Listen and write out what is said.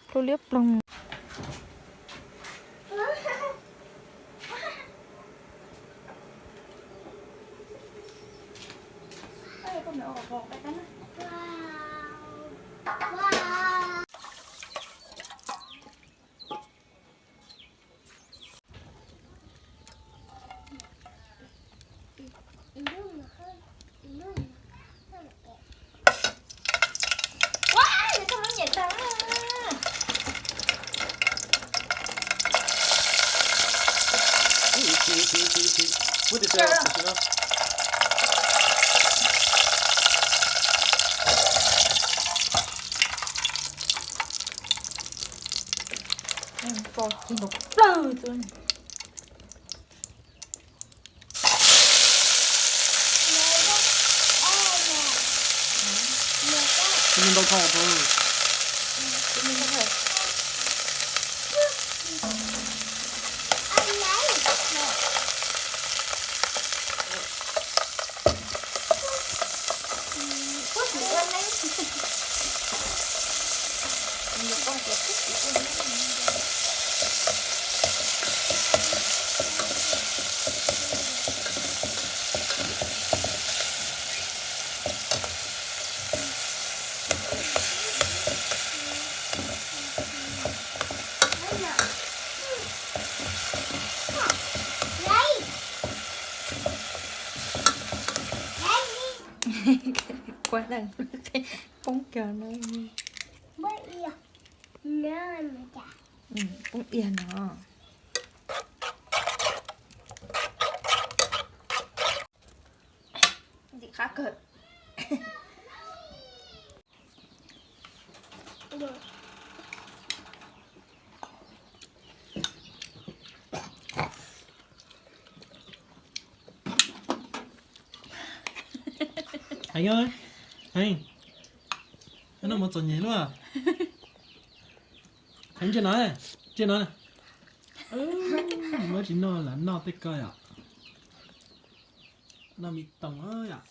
Plhu liab ploog. Tso tsis nkaus plawg tu. Kuv poob kiag no. Poob diag no. Ntxim qab kawg. Heev, heev. No mus txom nyem luaj. Heev, ntsia no, ntsia no. Muab tsis noj lam noj tej ko yom. Noj me toog yom.